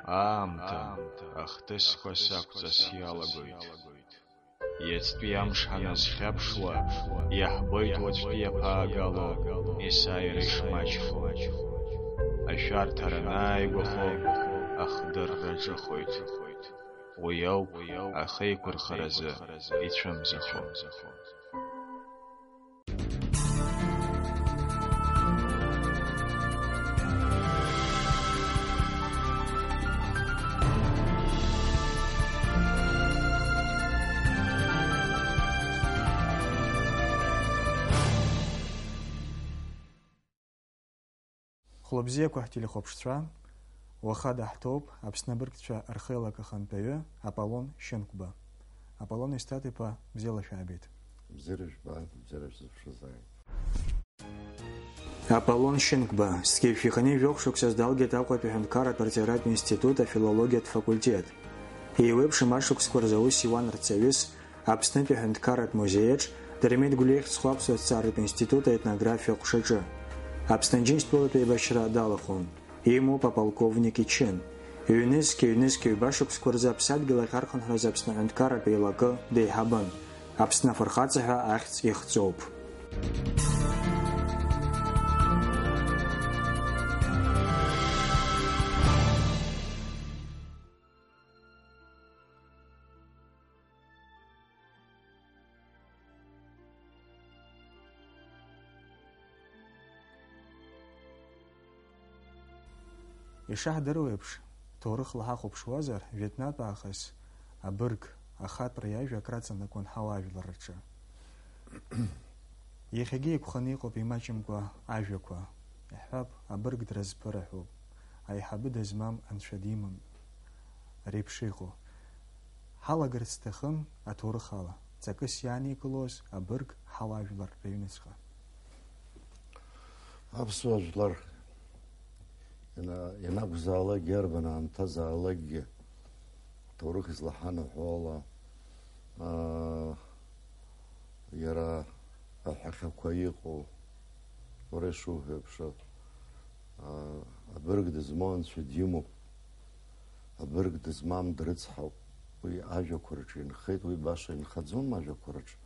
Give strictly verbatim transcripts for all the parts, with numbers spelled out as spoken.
Аамҭа ахҭысқәа сақәҵас иалагоит. Иацтәи амш ҳаназхьаԥшуа, иаҳбоит уаҵәтәи аԥаагало есааира ишмаҷхо. Ашәарҭара анааигәахо, ахдырра ҿыхоит. Уи ауп ахеиқәырхаразы ицәымзахо. Хәлыбзиақәа ҳтелехәаԥшцәа, уаха даҳҭоуп Аԥсны абыргцәа рхеилак ахантәаҩы Аполлон Шьынқәба. Аполлон Есҭат-иԥа, бзиала шәаабеит. Бзиара жәбааит, бзиара шәзыԥшызааит. Аполлон Шьынқәба, зқьи жәшәи хынҩажәи жәохә шықәсаз далгеит Аҟәатәи аҳәынҭқарратә арҵаҩратә институт афилологиатә факультет. Еиуеиԥшым ашықәсқәа рзы аус иуан рҵаҩыс, Аԥснытәи аҳәынҭқарратә музеи аҿы, Дырмит Гәлиа ихьӡ зху аԥсуа ҭҵааратә институт аетнографиа аҟәшаҿы. Аԥсны Аџьынџьтәылатә еибашьра далахәын. Имоуп аполковник ичын. Ҩнызқьи, ҩнызқьи ҩба шықәсқәа рзы аԥсадгьыл ахь архынҳәразы Аԥсны аҳәынҭқарратә еилакы деиҳабын. Аԥсны афырхаҵа ҳәа ахьӡ ихҵоуп. Ишаҳдыруеиԥш, ҭоурыхла ҳахәаԥшуазар, жәытәнатә аахыс абырг, ахатәра иажәа акраҵанакуан ҳауаажәлар рҿы. Иахьагьы еиқәханы иҟоуп имаҷымкәа ажәақәа. Иаҳҳәап, абырг дразԥыраҳәоуп, аиҳабы дызмам анцәа димам. Реиԥш иҟоу. Ҳалагарц сҭахын аҭоурых ала, ҵакыс иааникылоз абырг ҳауаажәлар рыҩныҵҟа. Аԥсуа жәлар иана-, ианакәзаалакгьы, иарбан аамҭазаалакгьы, ҭоурых излаҳанаҳәо ала, аа, иара аҳәахьақәа иҟоу, уара ишуҳәо еиԥш, аа, абырг дызмоу анцәа димоуп, абырг дызмам дрыцҳауп. Уи ажәақәа рҿы инхеит, уи баша инхаӡом ажәақәа рҿы.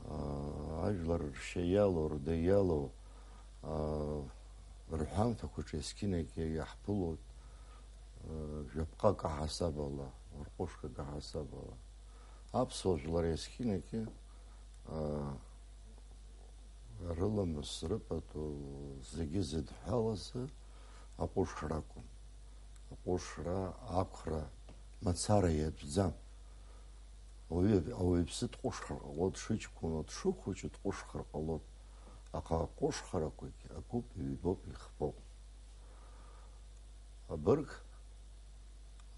Аа, ажәлар ршьа иалоу, рда иалоу, аа, рҳәамҭақәа рҿы есқьынагьы иаҳԥылоит, аа, жәаԥҟак аҳасабала, рҟәышқак аҳасабала. Аԥсуа жәлар есқьынагьы, аа, рыламыс рыпату зегьы зыдҳәалаз аҟәышра акәын. Аҟәышра, ақәра мацара иатәӡам. Ауаҩы, ауаҩԥсы дҟәышхар ҟалоит, дшыҷкәыну, дшыхәыҷу дҟәышхар ҟалоит. Аха аҟәышхарақәагь акуп, ҩбоуп, ихԥоуп. Абырг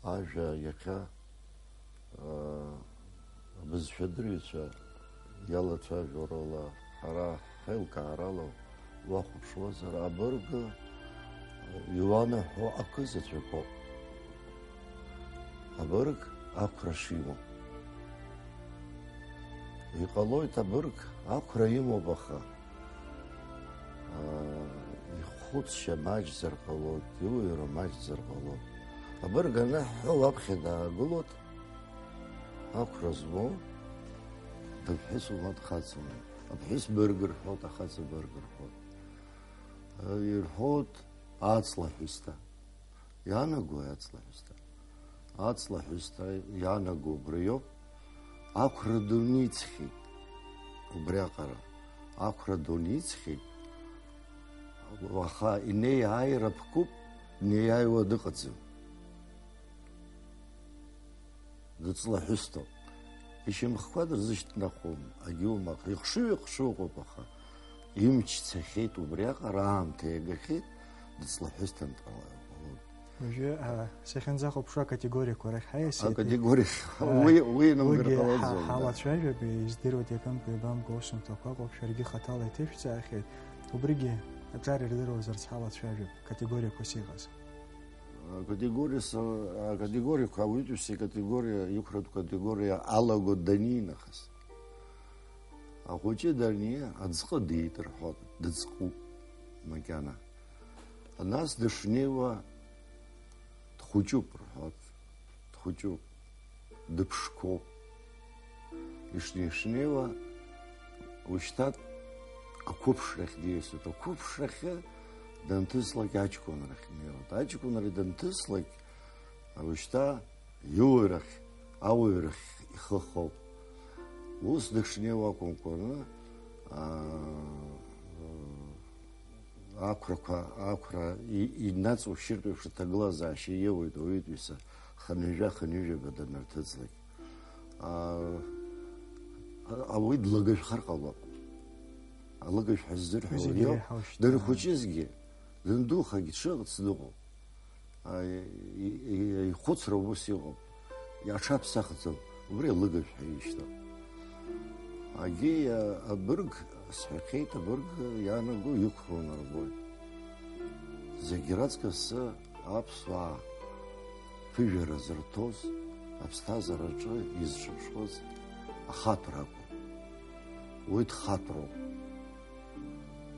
ажәа иахьа, аа, абызшәадырҩцәа иалацәажәо рыла, ҳара ҳаилкаарала уахәаԥшуазар, абырг иуанаҳәо акы заҵәык ауп. Абырг ақәра шимоу. Иҟалоит абырг ақәра имоуп, аха, аа, ихәыцшьа маҷзар ҟалоит, иуаҩра маҷзар ҟалоит. Абырг анаҳҳәо уаԥхьа даагылоит, ақәра змоу, дыԥҳәысума, дхаҵоума. Аԥҳәыс бырг рҳәоит, ахаҵа бырг рҳәоит. Ирҳәоит аҵлаҳәысҭа. Иаанагои аҵлаҳәысҭа? Аҵлаҳәысҭа иаанаго убриоуп. Ақәра ду ниҵхьеит. Убриаҟара ақәра ду ниҵхьеит. Уаха инеиааира ԥкуп, днеиааиуа дыҟаӡам. Дыҵлаҳәысҭоуп. Ишьамхқәа дырзышьҭнахуам, агьумах, ихшыҩ-ихшыҩ ыҟоуп, аха имч цахьеит, убриаҟара аамҭа иагахьеит, дыҵлаҳәысҭан дҟалоит. Уажәы, а, сахьынӡахәаԥшуа акатегориақәа рахь ҳаиасит. Акатегориа, а, уи, уи инамгар уигьы ҟалаӡом, ҳа-, да. Ҳалацәажәап, издыруеит, иакымкәа-ибамкәа усумҭақәа ыҟоуп, шәаргьы хаҭала иҭышәҵаахьеит. Убригьы аҿар ирдыруазарц ҳалацәажәап, категориақәас иҟаз. Акатегориа са-, акатегориақәа, ауаҩытәыҩса икатегориа, иқәратә категориа алаго данинахыс. Ахәыҷы дани, аӡҟы диит рҳәоит, дыӡҟуп макьана. Нас дышнеиуа, Дхәыҷуп, рҳәоит, дхәыҷуп, дыԥшқоуп. Ишнеи-шнеиуа, ушьҭа ақәыԥшрахь диасуеит. Ақәыԥшрахьы данҭыслак аҷкәынрахь днеиуеит. Аҷкәынра данҭыслак, ушьҭа иуаҩрахь, ауаҩрахь ихы хоуп. Ус дышнеиуа акәымкәаны, аа, ақәрақәа, ақәра и-, инаҵушьыртә еиԥш аҭагылазаашьа иоуеит ауаҩытәыҩса хынҩажәа, хынҩажәаба данарҭыҵлак. Аа, а-, ауаҩы длыгажәхар ҟалап. Алыгажә ҳәа ззырҳәо Уи зегьы уи ауп. Реиҳау шьҭа. Данхәыҷызгьы, дандухагьы дшыҟац дыҟоуп. А, и-, и-, ихәыцра ус иҟоуп. Иаҽаԥсахӡам, убри алыгажә ҳәа ишьҭоуп. Агьи, а, абырг, сҳәахьеит, абырг иаанаго иқәра унарбоит. Зегь раҵкыс аԥсуаа ԥыжәара зырҭоз, аԥсҭазаараҿы изҿырԥшуаз ахатәра акәын. Уи дхатәроуп.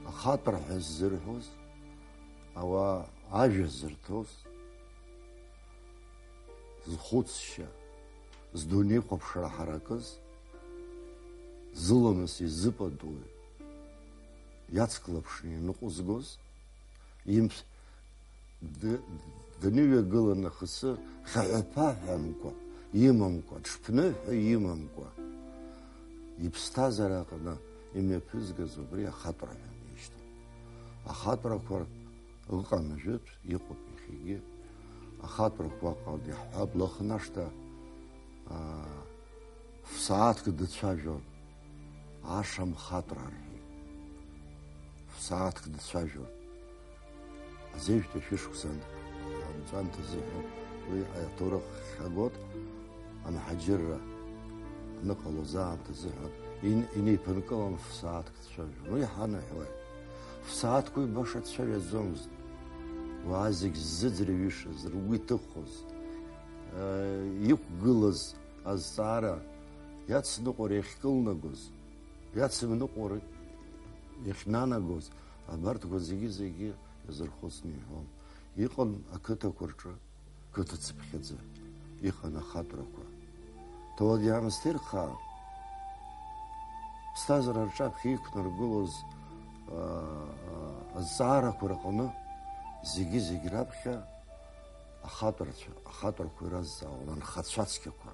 Ахатәра ҳәа ззырҳәоз, ауаа ажәа зырҭоз, зхәыцшьа, здунеихәаԥшра ҳаракыз, зыламыс изыпатуи, иацклаԥшны иныҟәызгоз, имс-, д-, даныҩагыла нахысы хьаҳәа-ԥаҳәамкәа имамкәа, ҽԥныҳәа имамкәа, иԥсҭазаара аҟны имҩаԥызгаз убри ахатәра ҳәа ишьҭоуп. Ахатәрақәа ыҟан ажәытә, иҟоуп иахьагьы. Ахатәрақәа ыҟан, иаҳҳәап, Лыхнашҭа, аа, фсааҭк дцәажәон, ашамхатәра рҳәеит. Фсааҭк дцәажәон. Азеижәтәи шәышықәсан анҵәамҭазы ҳәа уи аҭоурых хьагот, амҳаџьырра аныҟалоз аамҭазы ҳәа ин-, инеиԥынкылан фсааҭк дцәажәон. Уи ҳанаҳәоит. Фсааҭк уи баша дцәажәаӡомызт. Уаа зегь ззыӡырҩышаз, ргәы иҭыхоз, э, иқәгылаз азҵаара иацныҟәара иахькылнагоз, иацымныҟәара иахьнанагоз, абарҭқәа зегьы-зегьы иазырхәыцны иҳәон. Иҟан ақыҭақәа рҿы қыҭацыԥхьаӡа иҟан ахатәрақәа. Ҭауади-аамсҭеи рхаан, ԥсҭазаара рҿаԥхьа иқәнаргылоз, аа, азҵаарақәа рҟны зегьы-зегь раԥхьа ахатәрцәа, ахатәрқәа иразҵаауан, анхацәа цқьақәа.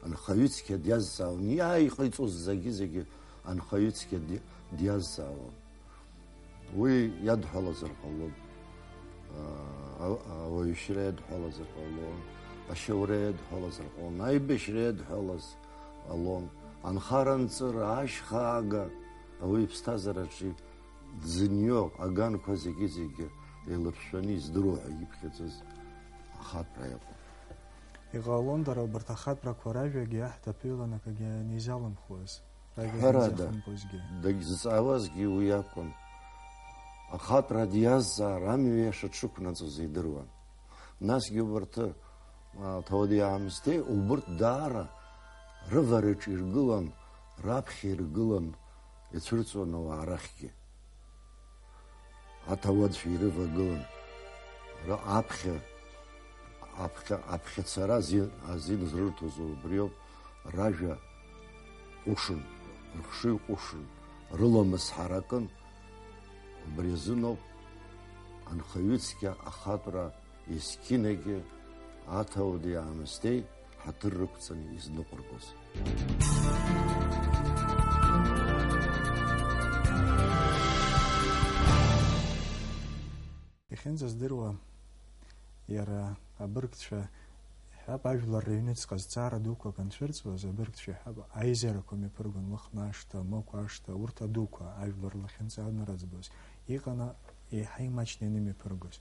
Анхаҩы цқьа диазҵаауан, иааиҟаиҵоз зегьы-зегьы анхаҩы цқьа ди-, диазҵаауан. Уи иадҳәалазар ҟалон, а-, а-, ауаҩшьра иадҳәалазар ҟалон, ашьаура иадҳәалазар ҟалон, аибашьра иадҳәалаз ҟалон, анхара-анҵыра, ашьха ага, ауаҩы иԥсҭазаараҿы дзынио аганқәа зегьы-зегьы еилыршәшәаны издыруа ҳәа иԥхьаӡаз ахатәра иакәын. Иҟалон дара убарҭ ахатәрақәа ражәагьы аҳ даԥыҩлан акгьы анизалымхуаз, ражәагьы Ҳәарада, анизахымԥозгьы. Дагьзҵаауазгьы уи акәын. Ахатәра диазҵаар, амҩа иаша дшықәнаҵоз идыруан. Насгьы убарҭы, а, ҭауади-аамсҭеи убырҭ даара рывараҿы иргылан, раԥхьа иргылан, ицәырҵуан ауаа рахьгьы. Аҭауадцәа ирывагылан, ра-, аԥхьа, аԥхьа, аԥхьацара азин, азин зрырҭоз убриоуп, ражәа ҟәышын, рыхшыҩ ҟәышын, рыламыс ҳаракын, убри азыноуп анхаҩы цқьа ахатәра есқьынагьы аҭауади-аамсҭеи ҳаҭыр рықәҵаны изныҟәыргоз. Иахьынӡаздыруа, иара абыргцәа иҳәап, ажәлар рыҩныҵҟа зҵаара дуқәак анцәырҵуаз, абыргцәа иҳәап, аизарақәа мҩаԥыргон, Лыхнашҭа, Мықә ашҭа, урҭ адуқәа, ажәлар лахьынҵа анараӡбоз, иҟан еиҳа имаҷны ианымҩаԥыргоз.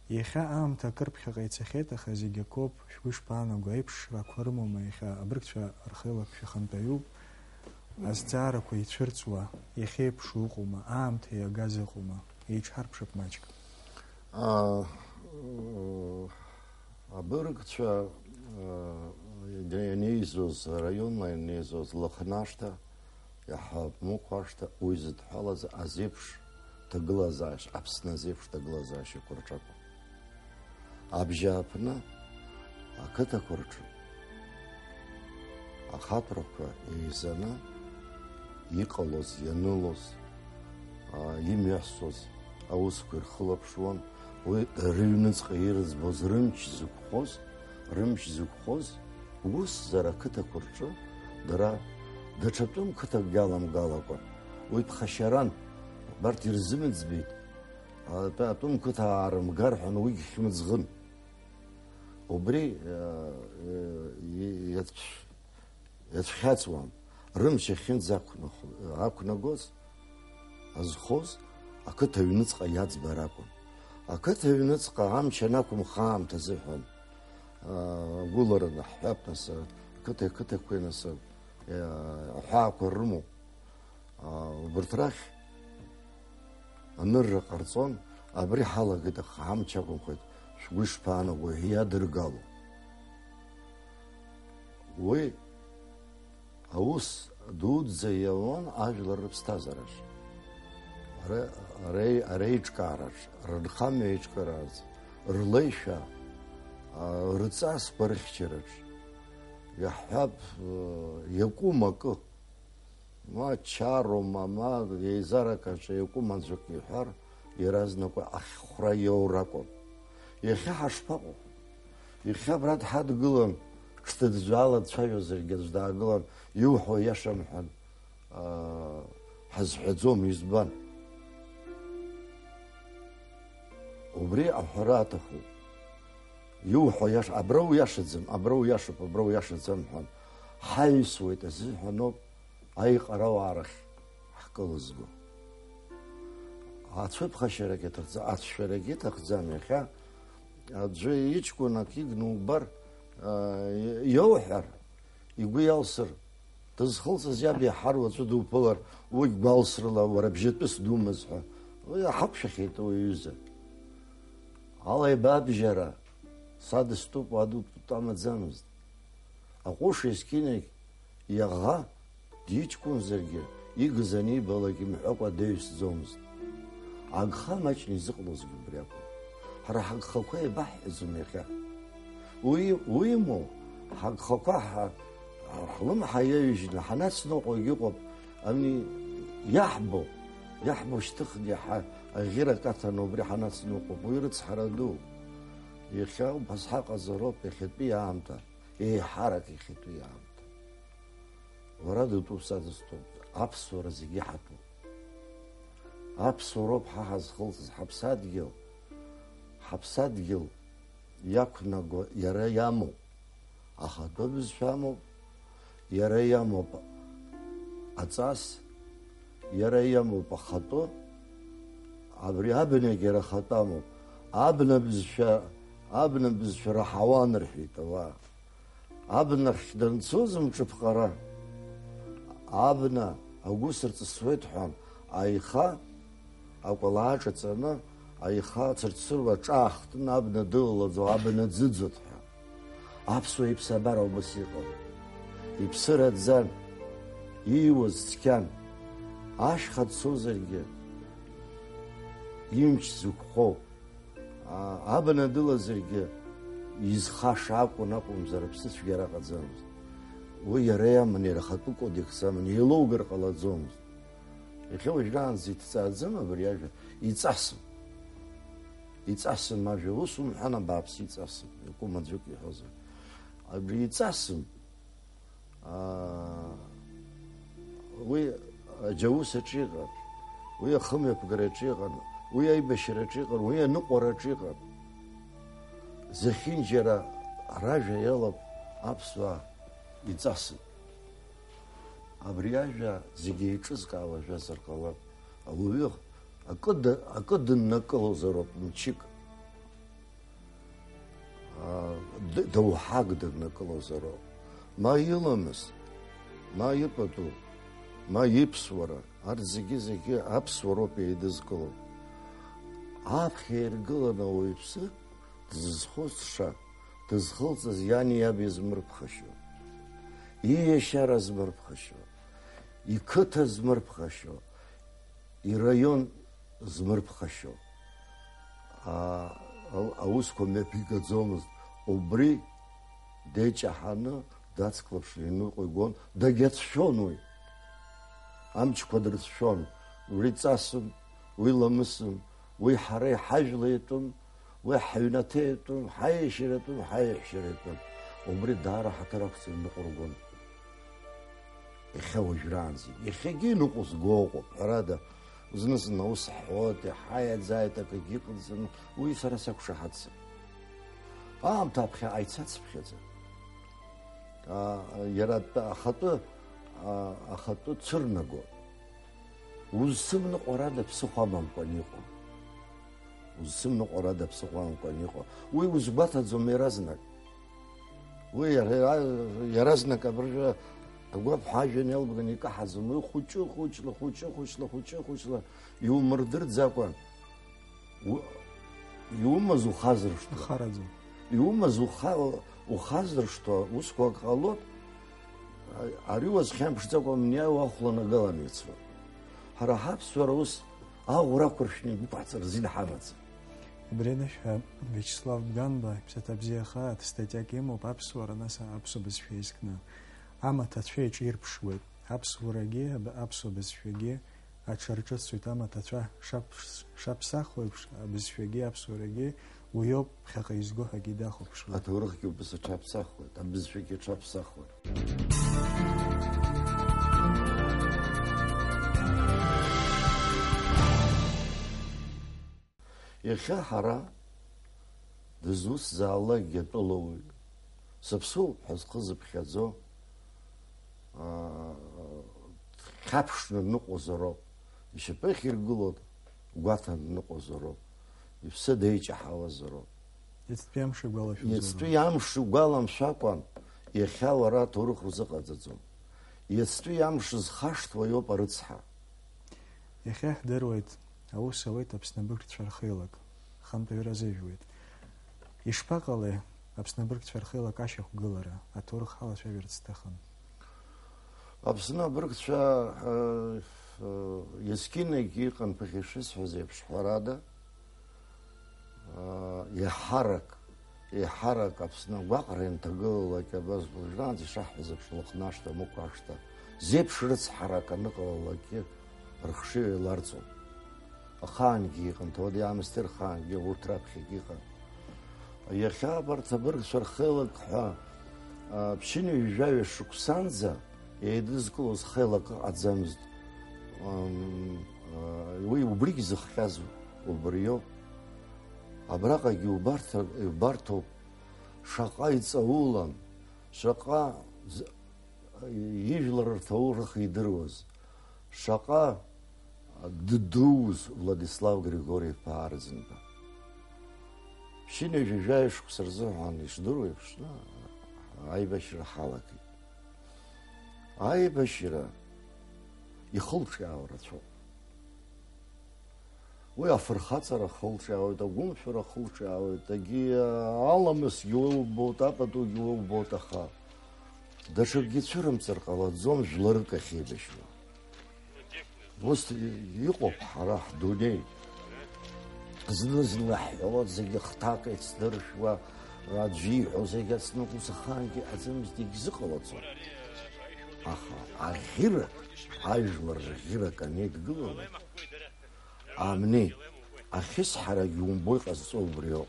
Иахьа аамҭа акыр ԥхьаҟа ицахьеит, аха зегь акоуп, шәгәы ишԥаанаго, аиԥшрақәа рымоума иахьа? Абыргцәа рхеилак шәахантәаҩуп, азҵаарақәа ицәырҵуа, иахьеиԥшу ыҟоума, аамҭа иагаз ыҟоума? Еиҿҳарԥшып маҷк. А, абыргцәа, а, ианеизоз, араионла ианеизоз Лыхнашҭа, иаҳҳәап, Мықә ашҭа, уи зыдҳәалаз азеиԥш ҭагылазаашьа, Аԥсны азеиԥш ҭагылазаашьақәа рҿакәын. Абжьааԥны ақыҭақәа рҿы ахаҭарақәа еизаны иҟалоз, ианылоз, аа, имҩасуаз аусқәа ирхылаԥшуан, уи рыҩныҵҟа ирыӡбоз, рымч зықәхоз, рымч зықәхоз, усзар ақыҭақәа рҿы дара даҽа тәым қыҭакгьы аламгалакәа, уи ԥхашьаран, абарҭ ирзымыӡбеит, атәа-, атәым қыҭа аарымгар ҳәа уигь хьмыӡӷын. Убри, э, э, иацәшә-, иацәхьаҵуан, рымч ахьынӡақәнахо-, ақәнагоз, азхоз, ақыҭа аҩныҵҟа иаӡбар акәын. Ақыҭа аҩныҵҟа амч анақәымха аамҭазыҳәан, э, агәылара наҳҳәап, нас, э, ақыҭа, ақыҭақәеи, нас, э, аҳәаақәа рымоуп. Аа, убарҭ рахь анырра ҟарҵон, абри ҳалагеит, аха ҳамч ақәымхеит, шәгәы ишԥаанаго, ҳәа иадыргало. Уи аус дуӡӡа иауан ажәлар рыԥсҭазаараҿ. Ре-, ре-, реиҿкаараҿ, рынхамҩа еиҿкаараҿ, рлеишәа, аа, рҵасқәа рыхьчараҿ. Иаҳҳәап, иакәым акы. Ма чароума, ма еизарак аҿы иакәым аӡәык иҳәар, иаразнак уи ахьхәра иоур акәын. Иахьа ҳашԥаҟоу? Иахьа абра дҳадгылан, ҽҭыӡәӡәаала дцәажәозаргьы аӡә даагылан, иуҳәо иашам ҳәан, аа, ҳазҳәаӡом, избан? Убри аҳәара аҭахуп. Иуҳәо иаша, абра уиашаӡам, абра уиашоуп, абра уиашаӡам ҳәан, ҳаҩсуеит азыҳәаноуп аиҟарауаа рахь ҳкылызго. Ацәыԥхашьарагьы аҭахӡам, ацәшәарагьы аҭахӡам, иахьа аӡәы иҷкәын акы игны убар, а, иоуҳәар, игәы иалсыр, дызхылҵыз иаб иаҳар уаҵәы дуԥылар, уигь гәалсрыла уара бжьатәыс думаз ҳәа, уи аҳақәшәахьеит ауаҩыза. Алаибабжьара садыстәуп, уа дутәуп амаӡамызт. Аҟәыш есқьынагь иаӷа диҷкәынзаргьы, игыз анибалак имҳәакәа деҩсӡомызт. Агха маҷны изыҟалозгьы убри акәын. Ҳара ҳагхақәа еибаҳҳәаӡом иахьа. Уи, уимоу, ҳагхақәа ҳа-, ҳлымҳа иаҩжьны ҳанацныҟәогь ыҟоуп, ани иаҳбо, иаҳбо шьҭыхгьы ҳа-, аӷьырак аҭаны убри ҳанацныҟәоуп, уи рыцҳара дууп. Иахьа убас ҳаҟазароуп иахьатәи аамҭа, еиҳарак иахьатәи аамҭа. Уара дутәуп, са дыстәуп, аԥсуара зегьы ҳатәуп. Аԥсуароуп ҳа ҳазхылҵыз, ҳаԥсадгьыл, ҳаԥсадгьыл иақәнаго иара иамоуп. Ахатәы бызшәа амоуп, иара иамоуп аҵас, иара иамоуп ахатәы, абри абнагь иара ахатәы амоуп. Абна бызшәа, абна бызшәа раҳауан, рҳәеит ауаа. Абнахь данцоз мҿыԥҟара, абна агәы сырҵысуеит ҳәа, аиха акәалаҿ аҵаны, аиха цырцыруа аҿаахтны абна дылалаӡо, абна ӡыӡоит ҳәа. Аԥсуа иԥсабара убас иҟан. Иԥсы раӡан, ииуаз цқьан. Ашьха дцозаргьы, имч зықәхоу, а, абна дылазаргьы, изхаша акәын акәымзар, аԥсыцәгьара ҟаӡамызт. Уи иара иаман, иара ахатәы кодекс аман, еилоугар ҟалаӡомызт. Иахьа уажәраанӡа иҭҵааӡам абри ажәа, иҵасым. Иҵасым ажәа, ус умҳәан, абааԥс, иҵасым, иакәым аӡәык иҳәозар. Абри иҵасым, аа, уи аџьаус аҿы иҟан, уи ахымҩаԥгара аҿы иҟан, уи аибашьра аҿы иҟан, уи аныҟәара аҿы иҟан. Зехьынџьара ражәа иалоуп аԥсуаа иҵасым. Абри ажәа зегьы еиҿызкаауа жәазар ҟалап. Ауаҩы акы ды-, акы дыннакылозароуп мчык. Аа, д-, доуҳак дыннакылозароуп. Ма иламыс, ма ипату, ма иԥсуара, арҭ зегьы-зегьы аԥсуароуп еидызкыло. Аԥхьа иргыланы ауаҩԥсы дызхәыцша, дызхылҵыз иани иаби змырԥхашьо, ииашьара змырԥхашьо, иқыҭа змырԥхашьо, ираион змырԥхашьо. Аа, Ал-, аусқәа мҩаԥигаӡомызт. Убри деиҷаҳаны, дацклаԥшны иныҟәигон, дагьацәшәон уи. Амчқәа дрыцәшәон. Уи ҵасым, уи ламысым, уи ҳара иҳажәла иатәым, уи ҳаҩнаҭа иатәым, ҳаиашьара иатәым, ҳаиаҳәшьара иатәым. Убри даара ҳаҭыр ақәҵаны иныҟәыргон. Иахьа уажәраанӡагь. Иахьагьы иныҟәызго ыҟоуп, ҳәарада, зны-зынла ус ҳҳәоит, иҳаиаӡааит, акгьы ыҟаӡам, уи сара сақәшаҳаҭӡам. Аамҭа аԥхьаҟа ицацыԥхьаӡа, а, иара атәы-, ахатәы, а, ахатәы цәырнаго. Узсымныҟәарада ԥсыхәа амамкәан иҟоу? Узсымныҟәарада ԥсыхәа амамкәан иҟоу? Уи узгәаҭаӡом иаразнак. Уи иара, иаразнак абыржәы агәаԥҳа ажәҩан иалбганы икаҳаӡом. Уи хәыҷы-хәыҷла, хәыҷы-хәыҷла, хәыҷы-хәыҷла иумырдырӡакәа, у-, иумаз ухазыршҭуа. Ахараӡам. Иумаз уха-, ухазыршҭуа усқәак ҟалоит, а-, ари уазхьамԥшӡакәа амни уахәланагаланы ицо. Ҳара ҳаԥсуара ус аӷәра ақәыршәны игәыԥҳҵар азин ҳамаӡам. Убри анышә ҳәа, Виачеслав Бганба иԥсаҭа бзиа хаак статиак имоуп аԥсуара, нас аԥсуа бызшәа изкны. Амаҭ ацәа иҿирԥшуеит. Аԥсуарагьы, аб-, аԥсуа бызшәагьы аҽарҿыцуеит. Амаҭ ацәа шаԥ-, шаԥсахуеиԥш, абызшәагьы аԥсуарагьы уиоуп ԥхьаҟа изго ҳәагьы дахәаԥшуеит. Аҭоурыхгьы убас аҽаԥсахуеит, абызшәагьы аҽаԥсахуеит. Иахьа ҳара дызусҭзаалакгьы атәылауаҩ, сыԥсуоуп ҳәа зхы зыԥхьаӡо, аа, дхьаԥшны дныҟәозароуп, ишьапы ахьиргыло гәаҭаны дныҟәозароуп, иԥсы деиҷаҳауазароуп. Иацтәи амш игәалашәозароуп. Иацтәи амш угәаламшәакәан, иахьа уара аҭоурых узыҟаҵаӡом. Иацтәи амш зхашҭуа иоуп арыцҳа. Иахьа иаҳдыруеит, аус ауеит Аԥсны абыргцәа рхеилак, хантәаҩы разыжәуеит. Ишԥаҟалеи Аԥсны абыргцәа рхеилак ашьақәгылара, аҭоурых ҳалацәажәарц сҭахын. Аԥсны абыргцәа, э, э, есқьынагьы иҟан, ԥыхьа ишысҳәаз еиԥш, ҳәарада, Еиҳарак, еиҳарак Аԥсны агәаҟра ианҭагылалак, абас уажәраанӡа ишаҳҳәаз еиԥш, Лыхнашҭа, Мықә ашҭа, зеиԥш рыцҳарак аныҟалалакгьы рыхшыҩ еиларҵон. Ахаангьы иҟан, ҭауади-аамысҭеи рхаангьы урҭ раԥхьагьы иҟан. Иахьа абарҭ абыргцәа рхеилак ҳәа, а, ԥшьынҩажәаҩа шықәсанӡа еидызкылоз хеилак ыҟаӡамызт. Ам, а, уи убригь зыхҟьаз убриоуп. Абраҟагьы иубарҭа-, иубарҭоуп, шаҟа иҵаулан, шаҟа з-, ижәлар рҭоурых идыруаз, шаҟа ддууз Владислав Григори-иԥа Арӡынба. Ԥшьынҩажәи жәаҩа шықәса рзыҳәан ишдыру еиԥшны, аибашьра ҳалагеит. Аибашьра ихылҿиаау рацәоуп. Уи афырхаҵара хылҿиаауеит, агәымшәара хылҿиаауеит, егьи аламысгьы уа убоит, апатугьы уа убоит, аха даҽакгьы цәырымҵыр ҟалаӡом, жәларык ахьеибашьуа. Ус иҟоуп ҳара ҳдунеи. Зны-зынла ҳҳәалоит зегьы хҭак еицдыршәуа, аӡәы ииҳәо зегь ацныҟәо, ус ахаангьы иҟаӡамызт, егьзыҟалаӡом. Аха аӷьырак, ажәлар рӷьырак анеидгылалак, амни, ахьысҳарагьы умбо иҟазҵо убриоуп.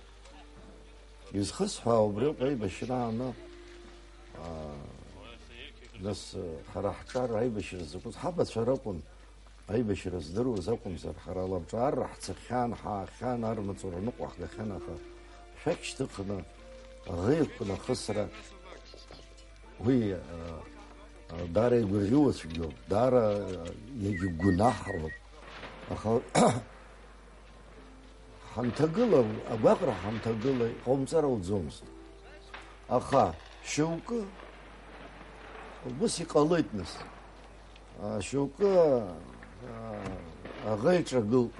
Изхысҳәаау убриоуп, аибашьра ааны, аа, нас, ҳара ҳҿар аибашьра закәыз, ҳабацәа ракәын аибашьра здыруаз акәымзар, ҳара алабҿаарра ҳцахьан, ҳаахьан, армаҵура ныҟәаҳгахьан, аха шәақь шьҭыхны, аӷеиқәа нахысра, уи, а, а, даара игәырӷьуа цәгьоуп, даара, а, иагьгәнаҳароуп. Аха ҳанҭагыла, агәаҟра ҳанҭагыла, иҟаумҵар ауӡомызт. Аха шьоукы ус иҟалеит, нас. А, шьоукы, а, аӷа иҿагылт.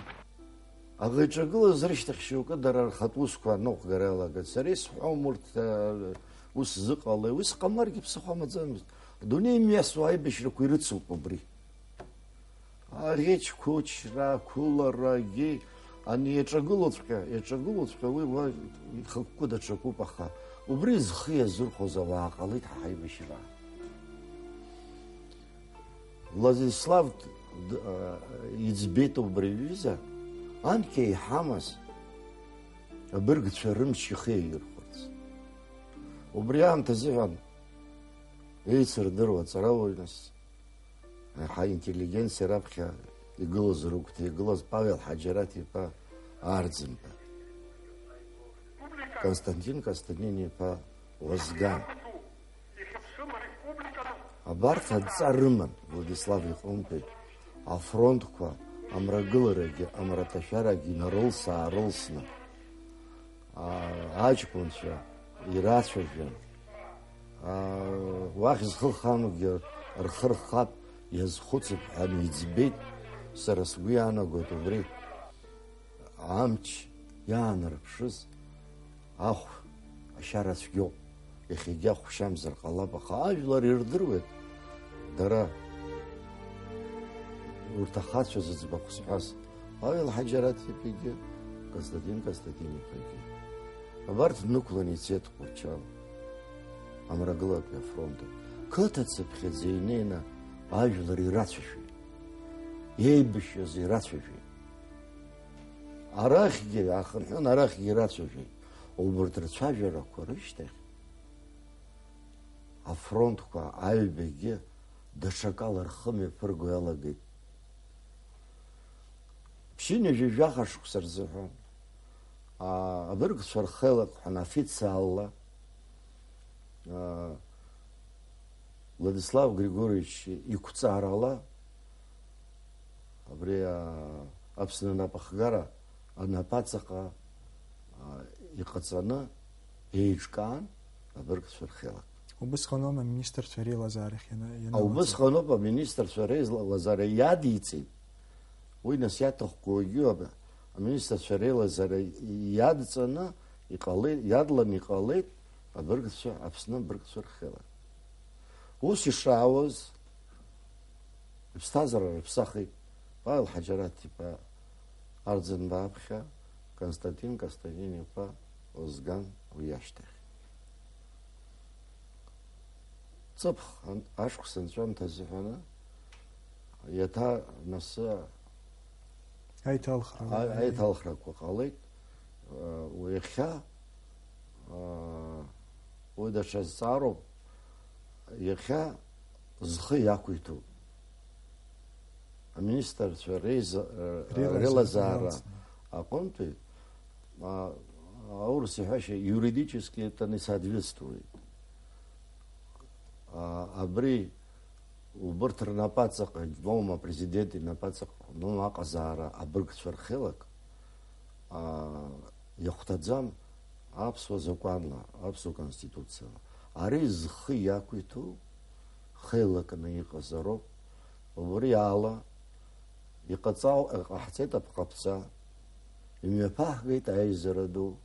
Аӷа иҿагылаз рышьҭахь шьоукы дара рхатә усқәа аныҟәгара иалагеит. Сара исҳәом урҭ, а, ус зыҟалеи, ус ҟамларгьы ԥсыхәа амаӡамызт. Адунеи мҩасуа аибашьрақәа ирыцуп убри. Аӷьычқәычра, ақәыларагьы, Ани иаҿагылоуҵәҟьа, иаҿагылоуҵәҟьа уи уа ихықәкы даҽакуп, аха убри зхы иазырхәоз ауаа ҟалеит ҳа ҳаибашьра. Владислав д-, д-, а, иӡбеит убри аҩыза, анкьа иҳамаз абыргцәа рымч ихы иаирхәарц. Убри аамҭазыҳәан еицырдыруа аҵарауаҩ нас, еиҳа интеллигенциа раԥхьа игылаз, рыгәҭа игылаз Павел Ҳаџьараҭ-иԥа Арӡынба, Константин Константин-иԥа Озган. Абарҭ адҵа рыман Владислав иҟынтәи афронтқәа, амрагыларагьы, амраҭашәарагьы инарылс-аарылсны, аа, аҷкәынцәа ирацәажәан, аа, уахь зхы хамгьы рхы рхап, иазхәыцып ҳәа иӡбеит, сара сгәы иаанагоит убри. Амч иаанарԥшыз ахә ашьара цәгьоуп. Иахьагьы ахәшьамзар ҟалап, аха ажәлар ирдыруеит дара урҭ ахацәа зыӡбахә зҳәаз, Павел Ҳаџьараҭ-иԥагьы, Константин Константин-иԥагьы. Абарҭ днықәлан ицеит Тҟәарчал, амрагылатәи афронт аҿы. Қыҭацыԥхьаӡа инеины ажәлар ирацәажәеит, еибашьҩыз ирацәажәеит. Арахьгьы иаахынҳәын, арахьгьы ирацәажәеит. Убарҭ рцәажәарақәа рышьҭахь афронтқәа аҩбагьы даҽакала рхы мҩаԥырго иалагеит. Ԥшьынҩажәи жәаха шықәса рзыҳәан, аа, абыргцәа рхеилак ҳәа официалла, аа, Владислав Григорьевич иқәҵарала абри, аа, Аԥсны анапахгара анапаҵаҟа, аа, иҟаҵаны еиҿкаан абыргцәа рхеилак. Убысҟаноума аминистрцәа реилазаарахь иана-, ианалаҵо? Убысҟаноуп аминистрцәа реилазаара иадиҵеит. Уи нас иаҭахқәоугьы аб-, аминистрцәа реилазаара иадҵаны иҟалеит, иадланы иҟалеит абыргцәа, Аԥсны абыргцәа рхеилак. Ус ишаауаз, иԥсҭазаара рыԥсахит Павел Ҳаџьараҭ-иԥа Арӡынба аԥхьа, Константин Константин-иԥа Озган уи ашьҭахь. Ҵыԥх ан-, ашықәс анҵәамҭа азыҳәаны, иаҭа насы Аиҭалхра. А-, аиҭалхрақәа ҟалеит. Уи иахьа, а, уи даҽа зҵаароуп, иахьа зхы иақәиҭуп. Аминистрцәа реиза-, Реилазаара реилазаара иалҵны. Аҟынтәи, а, аурыс иҳәашьа, юридически это не соответствует. А, абри убырҭ рнапаҵаҟа, моума, апрезидент инапаҵаҟа, моума, аҟазаара абыргцәа рхеилак, а, иахәҭаӡам аԥсуа закәанла, аԥсуа конституциала. Ари зхы иақәиҭу хеилакны иҟазароуп. Убри ала иҟаҵа-, иҟаҳҵеит аԥҟаԥҵа, имҩаԥаҳгеит аизара ду.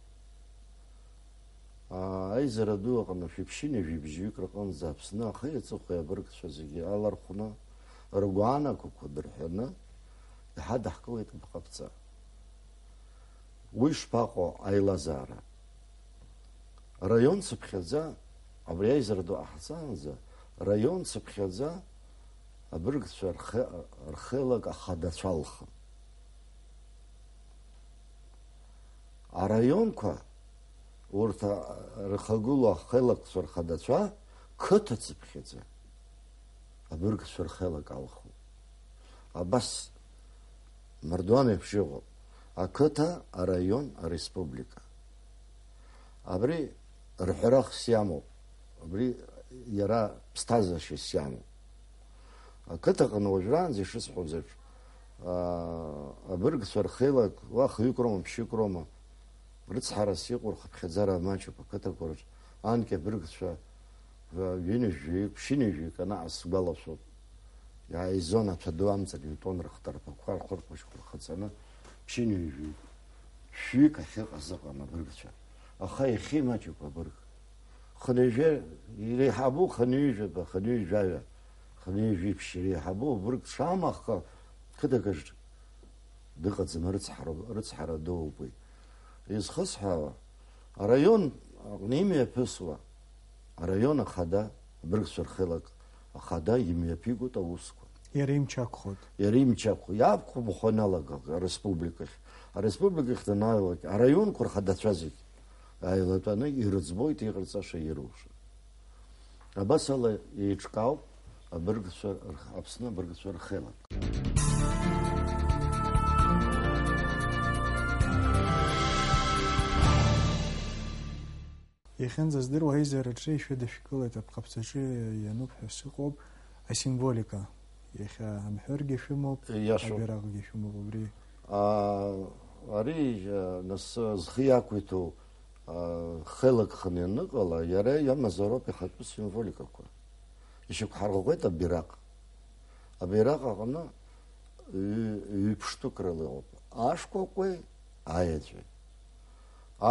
Аа, аизара ду аҟны шәиԥшьыни жәибжьҩык рҟынӡа Аԥсны ахи аҵыхәеи абыргцәа зегьы алархәны, ргәаанагақәа дырҳәаны, иҳадаҳкылеит аԥҟаԥҵа. Уи шԥаҟоу аилазаара? Раион цыԥхьаӡа, абри аизара ду ҟаҳҵаанӡа, раион цыԥхьаӡа абыргцәа рхе-, рхеилак ахадацәа алхын. Араионқәа, урҭ, а, рхагылоу ахеилакцәа рхадацәа, қыҭа цыԥхьаӡа абыргцәа рхеилак алхуп. Абас мардуан еиԥш иҟоуп. Ақыҭа, араион, ареспублика. Абри рҳәарахс иамоуп. Абри иара ԥсҭазашьас иамоуп. Ақыҭаҟны уажәраанӡа ишысҳәоз еиԥш, аа, абыргцәа рхеилак уа хҩык роума, ԥшьҩык роума, рыцҳарас иҟоу рхыԥхьаӡара маҷуп ақыҭақәа рҿы. Анкьа абыргцәа, ҩынҩажәаҩык, ԥшьынҩажәаҩык анаҟа сгәалашәоит. Иааизон аҭәа ду амҵан итәон рыхҭарԥақәа, рхырқәашьқәа рхаҵаны, ԥшьынҩажәаҩык, шәҩык ахьыҟаз ыҟан абыргцәа. Аха иахьа имаҷуп абырг. Хынҩажәа иреиҳабу, хынҩажәаба, хынҩажәаҩа, хынҩажәеиԥшь иреиҳабу абырг шамаха, қыҭак аҿы Дыҟаӡам, рыцҳара-, рыцҳара дууп уи. Изхысҳәаауа, араион аҟны имҩаԥысуа, араион ахада, абыргцәа рхеилак ахада имҩаԥигоит аусқәа. Иара имч ақәхоит. Иара имч ақәхоит. Иақәхо махәаналагак ареспубликахь. Ареспубликахь данааилак, араионқәа рхадацәа зегь ааилатәаны ирыӡбоит иҟарҵаша ирылшо. Абас ала еиҿкаауп абыргцәа рх-, Аԥсны абыргцәа рхеилак. Иахьынӡаздыруа аизараҿы ишәыдышәкылеит, аԥҟаԥҵаҿы иануп ҳәа сыҟоуп, асимволика. Иахьа амҳәыргьы шәымоуп, Иашоуп. Абираҟгьы шәымоуп, убри. А, ари, а, нас, зхы иақәиҭу, а, хеилак ханы ианыҟала, иара иамазароуп ихатәы символикақәа. Ишьақәҳарӷәӷәеит абираҟ. Абираҟ аҟны ҩ-, ҩ-ԥштәык рыла иҟоуп. Ашкәакәеи аеҵәеи.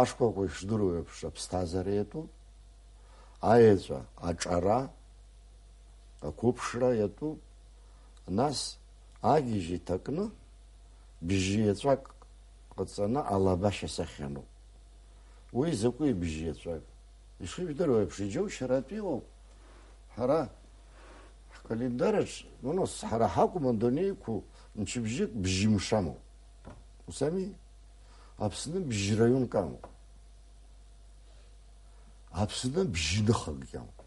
Ашкәакәа ишдыруа еиԥш аԥсҭазаара иатәуп, аеҵәа аҿара, ақәыԥшра иатәуп, нас агьежь иҭакны бжьы еҵәак ҟаҵаны алабашьа сахьаноуп. Уи закәи бжьы еҵәак? Ишыжәдыруа еиԥш, иџьоушьаратәиуп. Ҳара ҳкалендараҿ, ну, нас, ҳара ҳакәым адунеи иқәу мчыбжьык бжьымш амоуп. Ус ами? Аԥсны бжьраионк амоуп. Аԥсны бжьныхакгьы амоуп.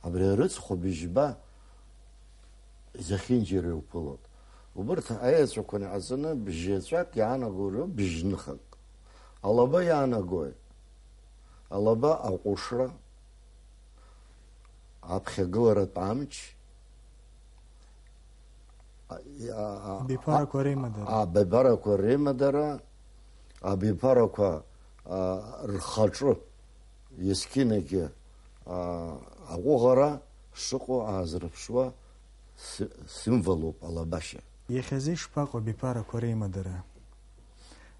Абри арыцхә быжьба зехьынџьара иуԥылоит. Убырҭ аеҵәақәа неиҟаҵаны бжьеҵәак иаанаго роуп бжьныхак. Алаба иаанагои? Алаба аҟәышра, аԥхьагыларатә амч, а, а, а, Абиԥарақәа реимадара. Абиԥарақәа реимадара, абиԥарақәа, а, рхаҿы есқьынагьы, а, аҟәыӷара шыҟоу аазырԥшуа си-, символуп алабашьа. Иахьазы ишԥаҟоу абиԥарақәа реимадара?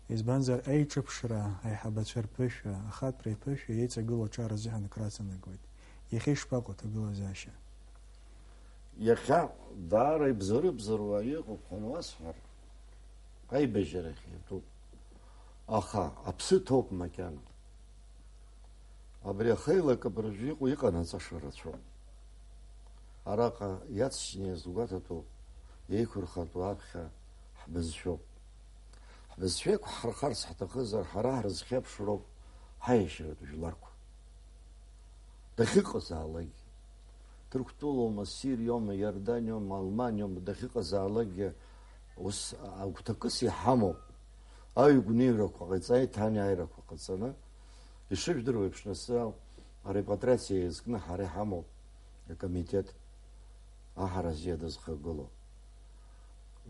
Избанзар, аиҿыԥшра, аиҳабацәа рԥышәа, ахатәра иԥышәа еиҵагылоу аҿар азыҳәан акраҵанакуеит. Иахьа ишԥаҟоу аҭагылазаашьа? Иахьа даара ибзарыбзаруа иҟоуп ҳәа уасҳәар, аибажьарахь иатәуп. Аха аԥсы ҭоуп макьана. Абри ахеилак абыржәы иҟоу иҟанаҵаша рацәоуп. Араҟа иаҵшьны иазгәаҭатәу, еиқәырхатәу аԥхьа ҳбызшәоуп. Ҳбызшәа еиқәҳархарц ҳҭахызар, ҳара ҳрызхьаԥшроуп ҳаиашьаратә жәларқәа. Дахьыҟазаалакгьы, Ҭырқәтәылоума, Сириоума, Иорданиоума, Алманиоума, дахьыҟазаалакгьы ус агәҭакыс иҳамоуп. Аҩгәнеирақәа ҟаиҵа, аиҭанеиааирақәа ҟаҵаны, ишыжәдыруа еиԥш, нас арепатриациа иазкны ҳара иҳамоуп акомитет, аҳаразиа дызхагылоу.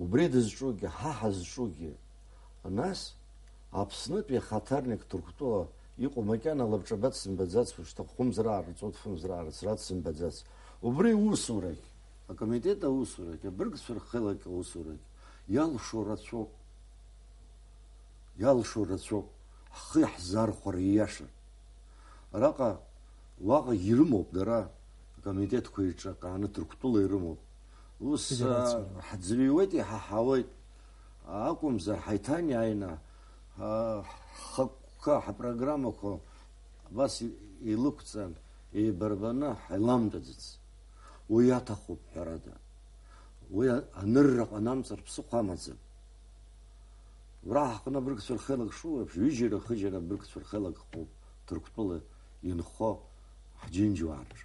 Убри дызҿугьы, ҳа ҳазҿугьы, нас Аԥснытәи ахаҭарнак Ҭырқәтәыла иҟоу макьана лабҿаба дсымбаӡац, ушьҭа хәымз раарҵо, дфымз раарцра дсымбаӡац. Убри усурагь, акомитет аусурагь, абыргцәа рхеилак аусурагь иалшо рацәоуп. Иалшо рацәоуп. Ҳхы иаҳзаархәар ииашан. Араҟа, уаҟагь ирымоуп дара, акомитетқәа еиҿакааны Ҭырқәтәыла ирымоуп. Ус, Федерациа. А, ҳӡырҩуеит, иҳаҳауеит. Акәымзар, ҳаиҭанеиааины, а, ҳхықәкы, ҳапрограммақәа абас и-, илықәҵан, еибарбаны ҳаиламтәаӡац. Уи аҭахуп, ҳәарада. Уи а-, анырра ҟанамҵар ԥсыхәа амаӡам. Уара ҳаҟны абыргцәа рхеилак шууеиԥш, ҩыџьара-хыџьара абыргцәа рхеилак ыҟоуп Ҭырқәтәыла инхо ҳџьынџьуаараҿ.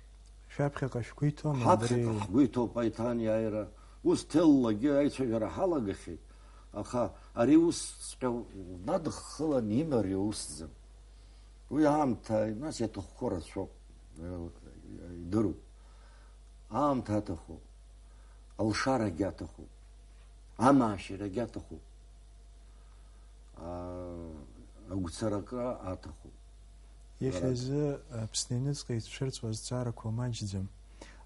Шәаԥхьаҟа шәгәы иҭоума абри? Ҳаԥхьаҟа ҳгәы иҭоуп аиҭанеиааира. Ус ҭеллагьы аицәажәара ҳалагахьеит, аха ари усҵәҟьа унадыххылан имариоу усӡам. Уи аамҭа, нас, иаҭаххо рацәоуп, э, идыруп. Аамҭа аҭахуп, алшарагьы аҭахуп, амаашьарагьы аҭахуп, аа, агәцаракра аҭахуп. Иахьазы Аԥсны аҩныҵҟа ицәырҵуа азҵаарақәа маҷӡам.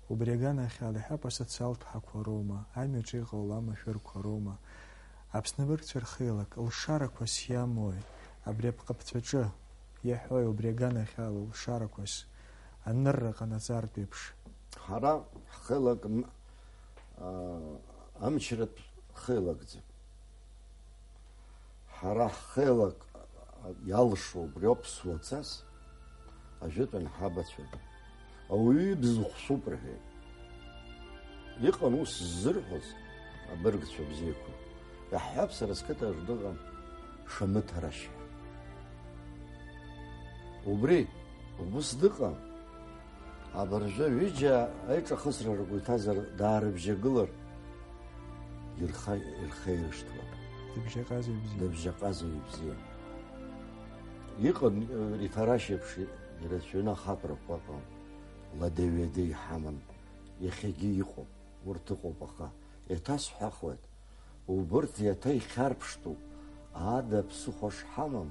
Убри аганахьала иҳәап, асоциалтә ҳақәа роума, амҩаҿы иҟало амашәырқәа роума, Аԥсны абыргцәа рхеилак лшарақәас иамои, абри апҟаԥҵәаҿы иаҳәои, убри аганахьала лшарақәас анырра ҟанаҵартә еиԥш? Ҳара ҳхеилак м-, а, амчратә хеилакӡам. Ҳара ҳхеилак иалшо убриоуп ԥсуа цас, ажәытәан ҳабацәа. Ауаҩы ибз хәшәуп рҳәеит. Иҟан ус ззырҳәоз абыргцәа бзиақәа. Иаҳҳәап, сара сқыҭаҿ дыҟан Шамыҭ Арашь. Убри, убыс дыҟан. Абыржәы ҩыџьа аиҿахысра ргәы иҭазар, даарыбжьагылар, ирха-, ирхеирышҭуан. Дыбжьаҟазеи бзиа? Дыбжьаҟазеи бзиа? Иҟан, э, Риҭарашь еиԥш ирацәаҩны ахаԥарақәа ыҟан, лада-ҩада иҳаман, иахьагьы иҟоуп, урҭ ыҟоуп, аха еиҭасҳәахуеит, убырҭ еиҭа ихьарԥштәуп, ада ԥсыхәа шҳамам,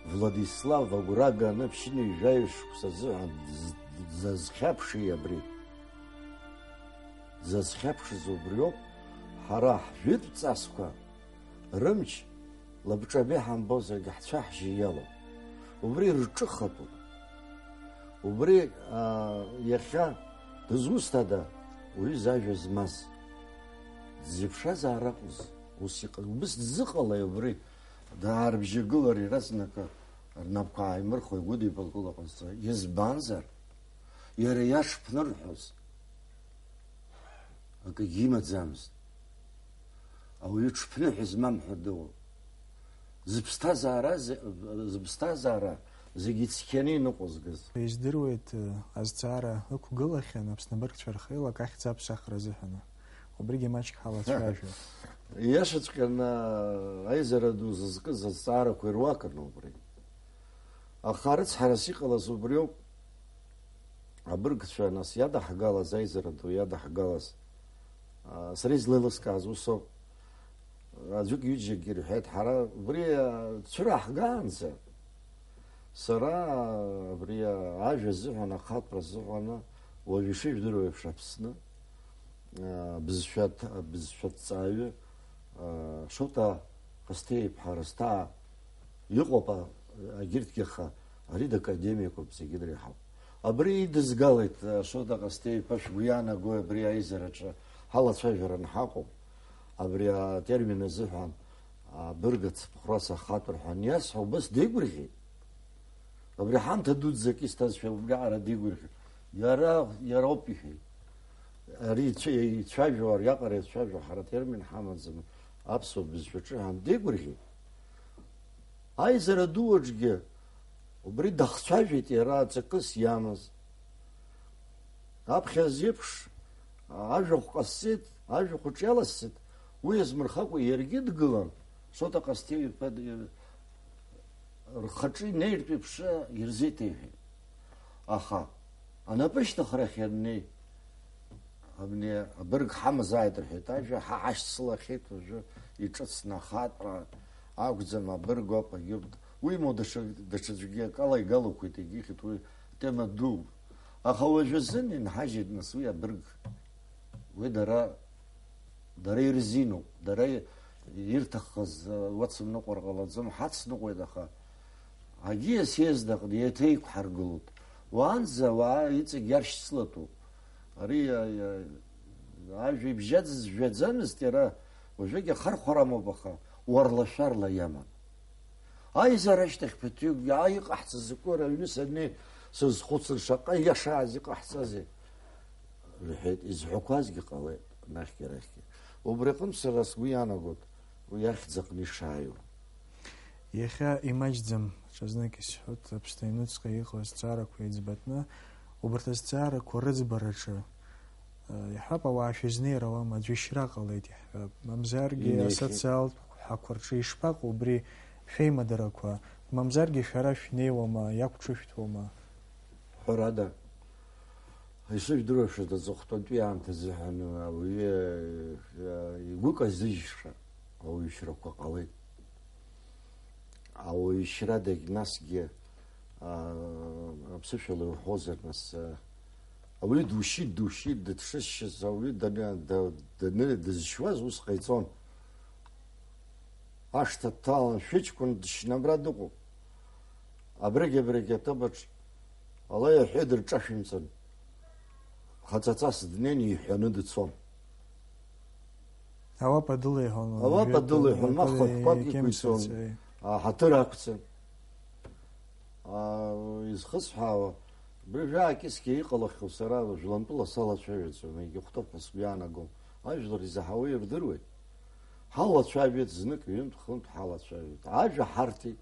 Владислав агәра ганы ԥшьынҩажәаҩ шықәса азыҳәан дз-, дзазхьаԥши абри? Дзазхьаԥшыз убриоуп, ҳара ҳжәытә ҵасқәа рымч лабҿаба иҳамбозаргьы ҳцәаҳжьы иалоуп. Убри рҿыхатәуп. Убри, аа, иахьа дызусҭада уаҩы зажәа змаз? Дзеиԥшразаара акәыз ус иҟаз. Убыс дзыҟалеи убри? Даарбжьагылар, иаразнакы рнапқәа ааимырхуа игәыдибакыло ҟазҵо. Избанзар, иара иашԥнырҳәоз акгьы имаӡамызт. Ауаҩы ҽԥныҳәа змам ҳәа дыҟоуп. Зыԥсҭазаара, зыԥсҭазаара зегьы ицқьаны иныҟәызгаз. Издыруеит, азҵаара ықәгылахьан Аԥсны абыргцәа рхеилак ахьӡ-аԥсахра азыҳәаны. Убригьы маҷк ҳалацәажәап. Иашаҵәҟьаны, аизара ду зызкыз азҵаарақәа ируакын убри. Аха арыцҳарас иҟалаз убриоуп. Абыргцәа, нас, иадаҳгалаз, аизара ду иадаҳгалаз, а, сара излеилыскааз усоуп. Аӡәык-ҩыџьагьы ирҳәеит, ҳара убри, а, цәыраҳгаанӡа, сара, а, абри, а, ажәа азыҳәан, ахатәра азыҳәан, уажә ишыжәдыруа еиԥш, Аԥсны, а, бызшәа ҭ-, бызшәа ҭҵааҩы, а, Шоҭа Ҟасҭеи-иԥҳа Рысҭаа иҟоуп, а, агьырҭгьы, аха ари дакадемиакуп, зегьы дреиҳауп. Абри идызгалеит, а, Шоҭа Ҟасҭеи-иԥа, шәгәы иаанагои абри аизараҿы ҳалацәажәара анҳаҟоу, абри атермин азыҳәан, а, абырг ацыԥхәрас ахатәра ҳәа аниасҳәа, убас деигәырӷьеит. Абри ҳамҭа дуӡӡак исҭазшәа убриаҟара дигәырӷьеит. Иара, иара ауп иҳәеит. Ари ицәа-, ицәажәо, ариаҟара ицәажәо ҳара атермин ҳамаӡам, аԥсуа бызшәаҿы ҳәа дигәырӷьеит. Аизара ду аҿгьы убри дахцәажәеит иара ҵакыс иамаз. Аԥхьа азеиԥш ажәахә ҟасҵеит, ажәахә аҿы иаласҵеит, уи азмырхакәа иаргьы дгылан, Шоҭа Ҟасҭеи-иԥа д-, рхаҿы инеиртә еиԥш ирзеиҭеиҳәеит. Аха анапышьҭыхрахь ианнеи, абни абырг ҳамазааит рҳәеит, ажәа ҳа ҳашьцылахьеит, уажәы иҿыцны ахатәра акәӡам, абырг ауп, агьырҭ. Уимоу, даҽа, даҽаӡәгьы акала игалақәеит, егьихьит, уи атема дууп. Аха уажәазын инҳажьит, нас, уи абырг. Уи дара, дара ирзиноуп, дара ирҭаххаз, э, уацымныҟәар ҟалаӡом, ҳацныҟәеит, аха аӡиас иеиздаҟны еиҭа иқәҳаргылоит. Уаанӡа ауаа иҵегь иаршьцылатәуп. Ари, э, э, ажәа ибжьаӡыз, жәаӡамызт иара, уажәыгь ахархәарамоуп, аха уарла-шәарла иаман. Аизара ашьҭахь ԥыҭҩыкгьы, аа, иҟаҳҵаз закәу, ара аҩны саннеи, сазхәыцыр, шаҟа иашааз иҟаҳҵазеи? Рҳәеит, изҳәақәазгьы ҟалеит, нахьгьы арахьгьы. Убри аҟынтә сара сгәы иаанагоит уи ахьӡ аҟны ишааиуа. Иахьа имаҷӡам, ҽазнык исҳәоит, Аԥсны аҩныҵҟа иҟоу азҵаарақәа еиҵбатәны, убарҭ азҵаарақәа рыӡбараҿы, э, иаҳҳәап, ауаа шәызнеир ауама, аӡәы ишьра ҟалеит иаҳҳәап. Мамзаргьы инеихьеит. Асоциалтә хәҳақәа рҿы ишԥаҟоу убри шәеимадарақәа? Мамзаргьы шәара шәнеиуама, иақәҿышәҭуама? Ҳәарада, ишыжәдыруа, аҵыхәтәантәи аамҭазыҳәан ауаҩы, э, игәы казыжьша ауаҩшьрақәа ҟалеит. Ауаҩшьрадагь насгьы, а, аԥсышәала иуҳәозар, нас, а, ауаҩы душьит, душьит, дыҽшьыз ауаҩы даны-, да-, даны-, дызшьуаз ус ҟаиҵон. Ашҭа дҭалан, шәыҷкәын дышьны абра дыҟоуп. Абригь-абригь аҭыԥаҿ ала иаҳәеит, рҿашәымҵан. Хаҵаҵас днеин, иҳәаны дцон. Ауапа дылеиҳәон, Ауапа уажәы дылеиҳәон, ма дылеи-, хәақәак иқәиҵон. Икьымсырцәеи. Аҳаҭыр ақәҵан. Аа, изхысҳәаауа, абри жәа-кьысгьы иҟалахьоу сара жәлантәыла салацәажәаӡом, егьахәҭоуп ҳәа сгәы иаанагом. Ажәлар изаҳауа ирдыруеит. Ҳалацәажәеит, знык, ҩынтә, хынтә ҳалацәажәеит. Ажәа ҳарҭеит.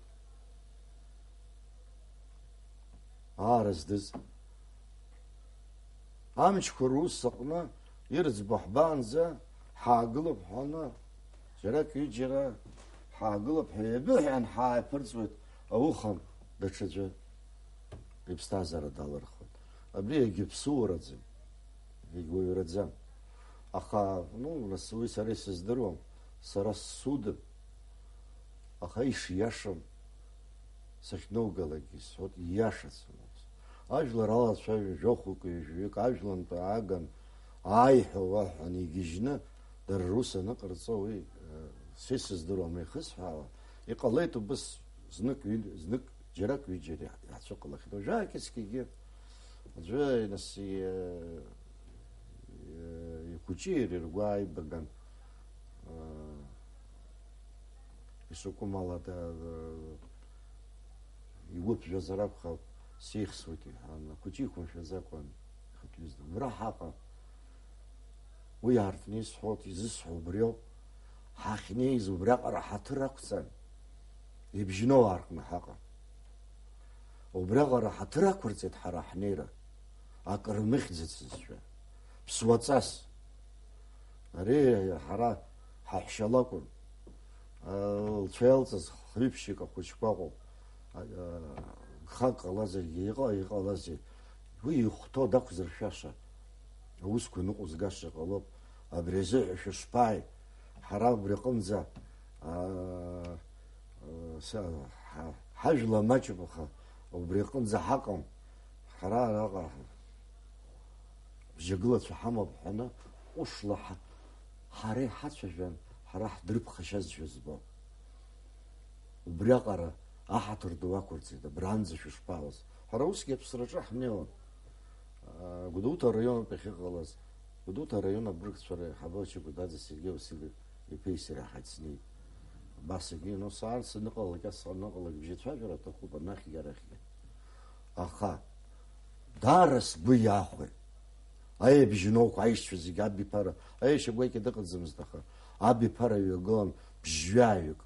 Аара здыз. Амчқәа рус аҟны ирӡбо ҳбаанӡа ҳаагылап ҳәаны, џьарак-ҩыџьара ҳаагылап ҳәа еибыҳәан ҳааиԥырҵуеит, ауха даҽаӡәы иԥсҭазаара далырхуеит. Абри егьыԥсуараӡам, егьуаҩраӡам. Аха, ну, нас уи сара исыздыруам, сара ссудым. Аха ишиашам сахьноугалакгьы сҳәоит, ииашаӡам ус. Ажәлар алацәажәон жәохәҩык, ҩажәаҩык, ажәлантәи ааган, ааи ҳәа уаҳәан игьежьны, дара рус аныҟарҵо уи, э, са исыздыруам ихысҳәаауа. Иҟалеит убыс знык, ҩ-, знык џьарак ҩыџьара иаҳцәыҟалахьеит. Уажәы аакьыскьагьы аӡәы, нас, и-, и-, ихәыҷи иареи ргәы ааибаган, э, ишакәым ала, да, да, игәы ԥжәазар акәхап, сеихсуеит, иҳәан, ахәыҷы иқәымшәаӡакәан, ихатә ҩыза. Убра ҳаҟан. Уи аартны исҳәоит, изысҳәо убриоуп. Ҳахьнеиз убриаҟара ҳаҭыр ақәҵан, ибжьноу аартны ҳаҟан. Убриаҟара ҳаҭыр ақәырҵеит ҳара ҳнеира, акыр мыхьӡацызшәа, ԥсуаҵас. Ари ҳара ҳаҳәшьа лакәын. Лцәа иалҵыз хҩы-ԥшьҩык ахәыҷқәа ыҟоуп. Гхак ҟалазаргьы, иҟа-, иҟалазеи? Уи ихәҭоу дақәзыршәаша, аусқәа ныҟәызгаша ҟалоуп. Абри азыҳәа шәышԥааи? Ҳара убри аҟынӡа, аа, са-, ҳа-, ҳажәла маҷуп, аха убри аҟынӡа ҳаҟам. Ҳара араҟа бжьагылацәа ҳамоуп ҳәаны, ҟәышла ҳа-, ҳара иҳацәажәан, ҳара ҳдрыԥхашьазшәа збо. Убриаҟара аҳаҭыр ду ақәырҵеит, абранӡа шәышԥаауаз? Ҳара усгьы аԥсраҿы ҳнеиуан. Аа, Гәдоуҭа араион ауп иахьыҟалаз. Гәдоуҭа араион абыргцәа реиҳабы Чагәдаӡе Сергеи Васильев иԥеи сареи ҳаицнеит. Абас егьи, ну, саарц аныҟалак, ас аныҟалак бжьацәажәара аҭахуп, анахьгьы арахьгьы. Аха даара сгәы иахәеит. Аибжьноуқәа, аишьцәа зегьы абиԥара, аиашьа гәакьа дыҟаӡамызт, аха абиԥара ҩагылан бжьҩаҩык.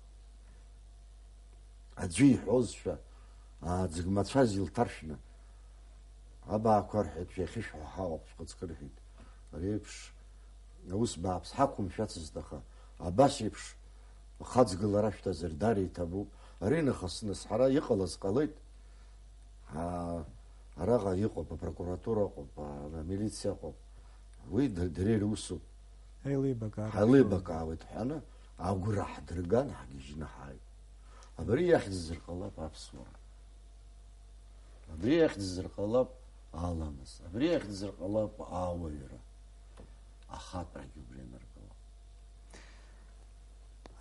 Аӡәы иҳәозшәа, аӡгмацәаз илҭаршәны, абаақәа рҳәеит, шәахьышәҳәа ҳауп, шәхаҵкы рҳәеит. Ари еиԥш аус бааԥс ҳақәымшәацызт, аха абас еиԥш ахаҵгылара шәҭазар, даара иҭабуп. Ари нахыс, нас, ҳара иҟалаз ҟалеит. Аа, араҟа иҟоуп, апрокуратура ыҟоуп, а-, амилициа ыҟоуп. Уи д-, дара ирусуп. Ҳаилибакаауеит. Ҳаилибакаауеит ҳәаны, агәра ҳдырган, ҳгьежьны ҳааит. Абри иахьӡызар ҟалап аԥсуара. Абри иахьӡызар ҟалап аламыс. Абри иахьӡызар ҟалап ауаҩра. Ахаҭарагьы убри аныргыло.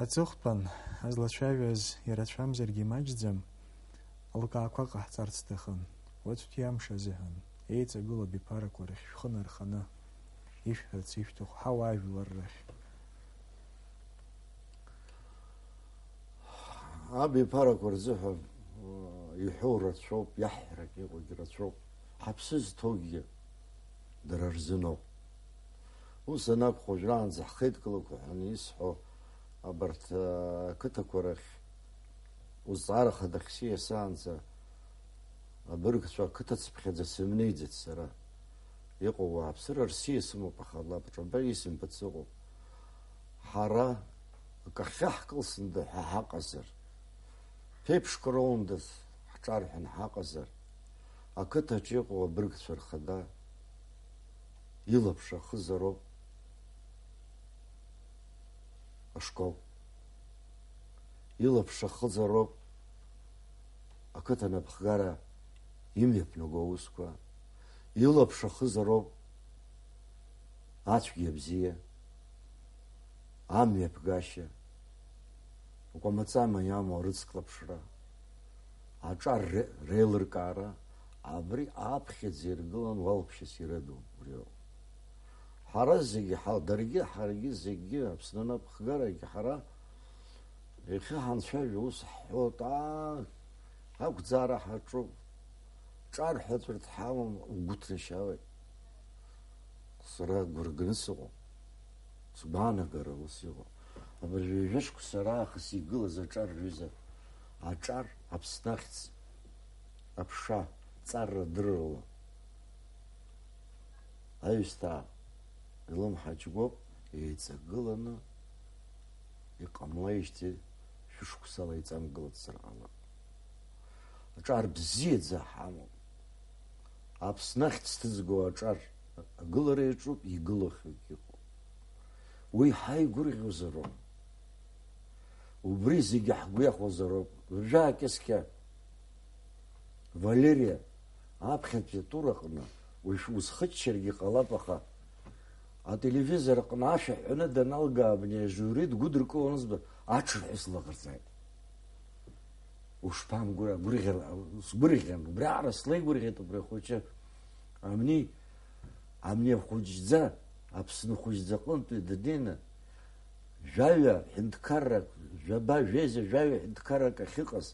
Аҵыхәтәан, азлацәажәаз ирацәамзаргьы имаҷӡам, алкаақәа ҟаҳҵарц сҭахын. Уаҵәтәи амш азыҳәан, еиҵагылоу абиԥарақәа рахь шәхы нарханы, ишәҳәарц ишәҭаху ҳауаажәлар рахь. Абиԥарақәа рзыҳәан, э, иҳәоу рацәоуп, иаҳҳәарагь иҟоугь рацәоуп. Ҳаԥсы зҭоугьы дара рзыноуп. Ус анакәха, уажәраанӡа ҳхеидкылақәа ҳәа исҳәо абарҭ, э, ақыҭақәа рахь узҵаара хадахь сиасаанӡа абыргцәа ақыҭацыԥхьаӡа сымнеиӡеит сара. Иҟоу ауааԥсыра рсиа сымоуп, аха лабҿаба исымбац ыҟоуп. Ҳара акахьы ҳкылсында ҳәа ҳаҟазар, ԥеиԥшк роундаз ҳҿарҳәан ҳаҟазар, ақыҭаҿы иҟоу абыргцәа рхада илаԥш ахызароуп ашкол. Илаԥш ахызароуп ақыҭа напхгара имҩаԥнаго аусқәа. Илаԥш ахызароуп ацәгьа бзиа, амҩаԥгашьа, акәамаҵама иамоу арыцклаԥшра, аҿар ре-, реилыркаара, абри аԥхьаӡа иргылан уалԥшьас ирыду убриоуп. Ҳара зегьы ҳа-, даргьы, ҳаргьы зегьы, Аԥсны анапхгарагьы ҳара Иахьа ҳанцәажәо ус ҳҳәоит, аа, ақәӡаара ҳаҿуп, ҿар ҳәа ҵәырҭ ҳамам, угәы ҭнашьалеит. Сара гәырганы сыҟоуп, сгәаанагара ус иҟоуп. Абыржәы ҩажәа шықәса раахыс игылаз аҿар рҩыза, аҿар Аԥсны ахьӡ, аԥша, ҵарра дыррала. Аҩсҭаа илымҳа џьгәоуп, еиҵагыланы иҟамлеижьҭеи шәышықәсала иҵамгылацзар ҟалап. Аҿар бзиаӡа ҳамоуп. Аԥсны ахьӡ ҭызго аҿар агылара иаҿуп, игылахьоугьы ыҟоуп. Уи ҳаигәырӷьозароуп. Убри зегьы ҳгәы иахәозароуп. Уажәы аакьыскьа Валериа аԥхьатәи атур аҟны уажә узхыччаргьы ҟалап, аха ателевизор аҟны ашәа ҳәаны даналга абни ажиури дгәыдыркылон збо, аҽырҳәа слаӷырӡааит. Ушԥамгәыр-, агәырӷьара, сгәырӷьан, убриаҟара слеигәырӷьеит убри ахәыҷы. Амни, амни ахәыҷӡа, Аԥсны хәыҷӡаҟынтәи днеины, жәаҩа ҳәынҭқаррак, жәаба, жәеиза, жәаҩа ҳәынҭқаррак ахьыҟаз,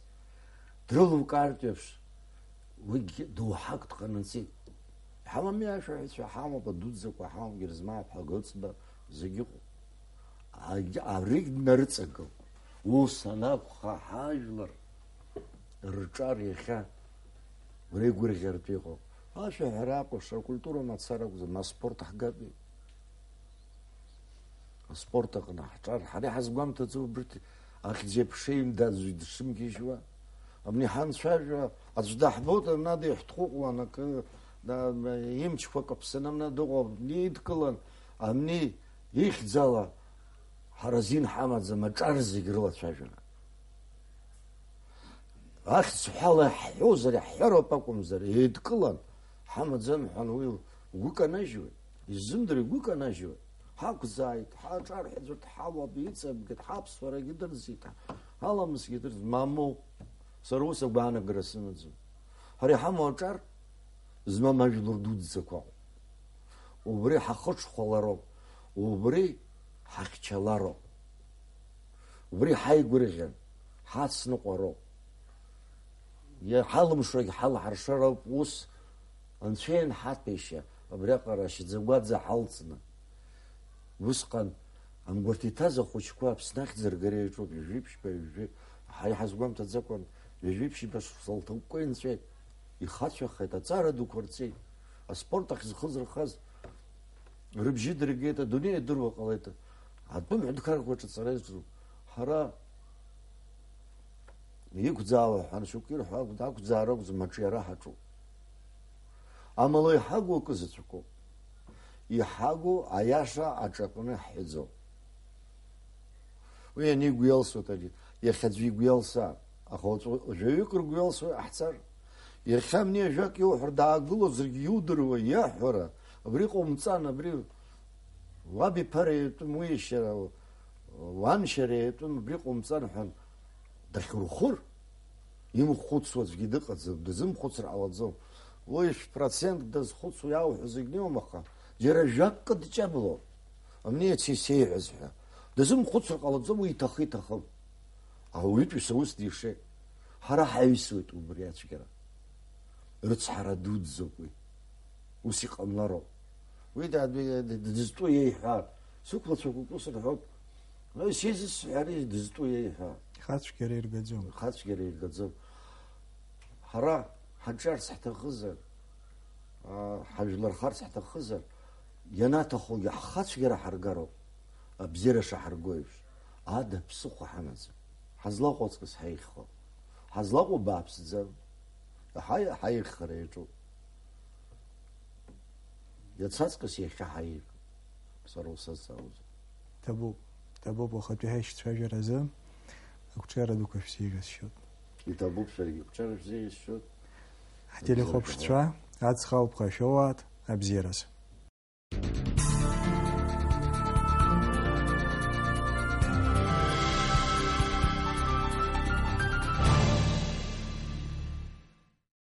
дрылукаартә еиԥш, уигьы доуҳак дҟанаҵеит. Иҳамами ашәаҳәацәа, ҳамоуп адуӡӡақәа, ҳамоуп Герзмаиа ԥҳа Гыцба, зегьы ыҟоуп. Агь-, аригь днарыҵагылт. Ус анакәха, ҳажәлар рҿар иахьа уреигәырӷьартә иҟоуп. Ашәаҳәара акәыша, акультура мацара акәзар, ма аспорт ҳгатәи. Аспорт аҟны ҳҿар, ҳара иҳазгәамҭаӡо убырҭ ахьӡ-еиԥш еимдаӡоит дшымгьежьуа. Абни ҳанцәажәо аӡә даҳбоит, абна деиҳәҭҟәыҟәлан акы, да, имчқәа каԥсаны абна дыҟоуп, абни идкылан, абни ихьӡала ҳара азин ҳамаӡам, аҿар зегь рылацәажәара. Ахьӡ ҳәала иаҳҳәозар, иаҳҳәароуп акәымзар, еидкылан, ҳамаӡам ҳәа уи угәы канажьуеит, изымдыруа игәы канажьуеит. Ҳақәӡааит, ҳаҿар ҳәа аӡәыр дҳауап, иҵабгеит, ҳаԥсуарагьы дырӡит, ҳаламысгьы дырӡит, мамоу, сара ус агәаанагара сымаӡам. Ҳара иҳамоу аҿар змам ажәлар дуӡӡақәа ыҟоуп. Убри ҳахыҽхәалароуп, убри ҳахьчалароуп. Убри ҳаигәырӷьан, ҳацныҟәароуп. Иҳалымшогь ҳалҳаршароуп, ус Анцәа ианҳаҭәеишьа, абриаҟара ашьаӡагәаӡа ҳалҵны. Усҟан амгәарҭа иҭаз ахәыҷқәа Аԥсны ахьӡ ргара иаҿуп, ҩажәи ԥшьба, ҩажәи, ҳа иҳазгәамҭаӡакәан, ҩажәи ԥшьба шықәса лҭакәкәа инҵәеит. Ихацәахеит, аҵара дуқәа рҵеит. Аспорт ахь зхы зырхаз рыбжьы дыргеит, адунеи адыруа ҟалеит. Атәым ҳәынҭқаррақәа аҿы аҵара иаҿуп. Ҳара иқәӡаауа ҳәа шьоук ирҳәо акәӡам, ақәӡаара акәӡам, аҿиара ҳаҿуп. Амала иҳагу акы заҵәыкоуп. Иҳагу аиаша аҿакны ҳҳәаӡом. Уи ани игәы иалсуеит ари, иахьа аӡәы игәы иалсаап, аха уаҵәы жәаҩык ргәы иалсуа иҟаҳҵар, иахьа абни ажәак иуҳәар даагылозаргьы иудыруа иаҳәара, абри ҟоумҵан, абри уаб иԥара иатәым, уи иашьара, уаншьара иатәым, абри ҟоумҵан ҳәа дахьурхәыр, имхәыцуа аӡәгьы дыҟаӡам, дазымхәыцыр ҟалаӡом. Уи шә-процент дазхәыцуа иаауҳәо зегь неиуам, аха џьара жәакы дҷабло, абни иацы исеиҳәаз ҳәа, дазымхәыцыр ҟалаӡом, уи иҭахы-иҭахым. Ауаҩытәыҩса ус дишеит. Ҳара ҳаҩсуеит убри ацәгьара. Рыцҳара дуӡӡоуп уи. Ус иҟамлароуп. Уи да-, д-, д-, дызтәу иеиҳәар, сықәлацәа кәыкәы сырҳәоит. Исеизысҳәари дызтәу иеиҳәар? Ихацәгьара иргаӡом. Ихацәгьара иргаӡом. Ҳара ҳаҿарц ҳҭахызар, аа, ҳажәлархарц ҳҭахызар, ианаҭахугьы ҳхацәгьара ҳаргароуп, абзиара шаҳарго еиԥш. Ада ԥсыхәа ҳамаӡам. Ҳазлаҟоу аҵкыс ҳаихьхо. Ҳазлаҟоу бааԥсӡам. Ҳаи-, ҳаихьхара иаҿуп. Иацаҵкыс иахьа ҳаиӷь. Сара усазҵаауазар. Ҭабуп, ҭабуп, уахатәи ҳаишьцәажәаразы ақәҿиара дуқәа шәзеиӷьасшьоит. Иҭабуп, шәаргьы ақәҿиара шәзеиӷьасшьоит. Ҳтелехәаԥшцәа, аҵх алԥха шәоуааит, абзиараз.